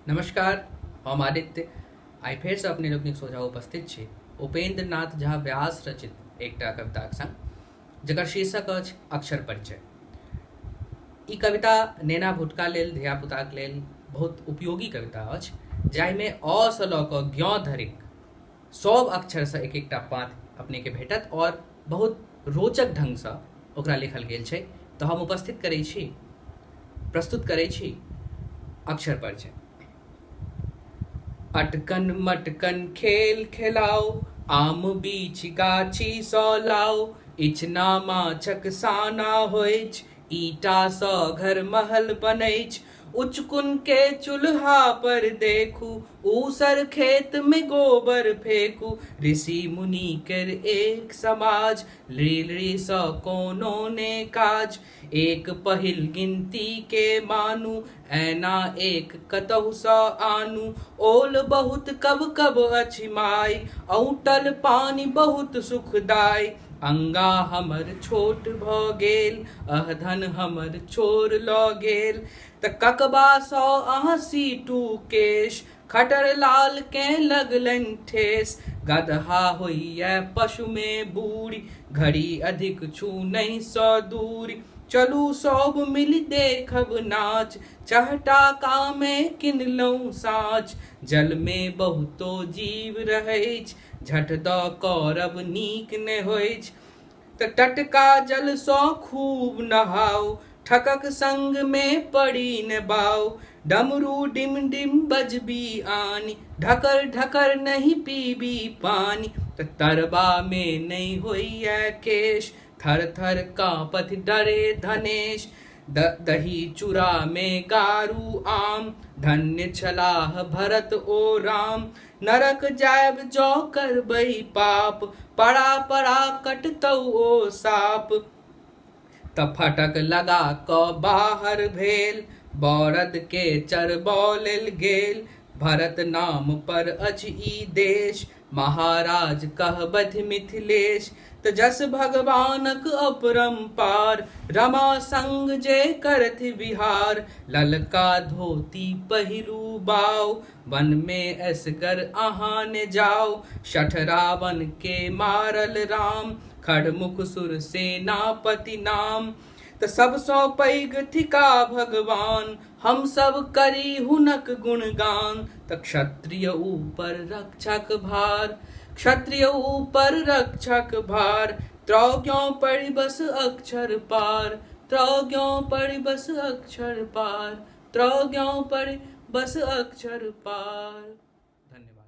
नमस्कार, हम आदित्य आइ फेरसँ अपने लोकनिक सोझाँ उपस्थित छी उपेन्द्र नाथ झा व्यास रचित एकटा कविताक संग, जकर शीर्षक अछि अक्षर परिचय। ई कविता नेना भुटका लेल, धियापुताक लेल बहुत उपयोगी कविता अछि, जाहिमे अ सँ लऽ कऽ ज्ञ धरिक सभ अक्षरसँ एक एकटा पाँति अपनेके भेटत आओर बहुत रोचक ढङ्गसँ ओकरा लिखल गेल छै। तऽ हम उपस्थित करै छी, प्रस्तुत करै छी अक्षर परिचय। अटकन मटकन खेल खेलाओ, आम बीछ गाछी सँ लाओ, इचना माछक साना होइछ, ईटा सँ घर महल बनैछ, उचकुन के चूल्हा पर देखू, ऊसर खेत में गोबर फेकू, ऋषि मुनि केर एक समाज, लीलरी सँ कोनो ने काज, एक पहिल गिनती के मानू, ऐना एक कतहु सँ आनू, ओल बहुत कब कब अछि माय, औटल पानि बहुत सुखदाय, अंगा हमर छोट भऽ गेल, अहधन हमर चोर लऽ गेल, तऽ ककबा सँ अहाँ टू केश, खटर लाल केँ लगलनि ठेस, गदहा होइए पशुमे बूढ़ी, घड़ी अधिक छू नहि सँ दूरी, चलू सब मिलि देखब नाच, चहटाका मे किनलहुँ साँच, जलमे बहुतो जीव रहैछ, झट दऽ करब नीक ने होइछ, तऽ टटका जलसँ खूब नहाउ, ठकक संग मे पड़ी ने बाउ, डमरू डिम डिम बजबी आनी, ढकर ढकर नहीं पीबी पानी, तऽ तरबा मे नहि होइए केश, थर थर काँपथि डरे धनेश, दही चूड़ा मे गारू आम, धन्य छलाह भरत ओ राम, नरक जायब जँ करबै पाप, पड़ा पड़ा कटतौ ओ साप, तऽ फटक लगा कऽ बाहर भेल, बरद के चरबऽ लेल गेल, भरत नाम पर अछि ई देश, महाराज कहबथि मिथिलेश, तऽ जस भगवानक अपरम्पार, रमा संग जे करथि विहार, ललका धोती पहिरू बाउ, वन मे एसगर अहाँ ने जाउ, शठ रावण के मारल राम, खड़मुख सुर सेनापति नाम, तऽ सबसँ पैघ थिका भगवान, हम सब करी हुनक गुणगान, तऽ क्षत्रिय ऊपर रक्षक भार, क्षत्रिय ऊपर रक्षक भार, त्रौज्ञो पढ़ि बस अक्षर पार, त्रौज्ञो पढ़ि बस अक्षर पार, त्रौज्ञो पढ़ि बस अक्षर पार। धन्यवाद।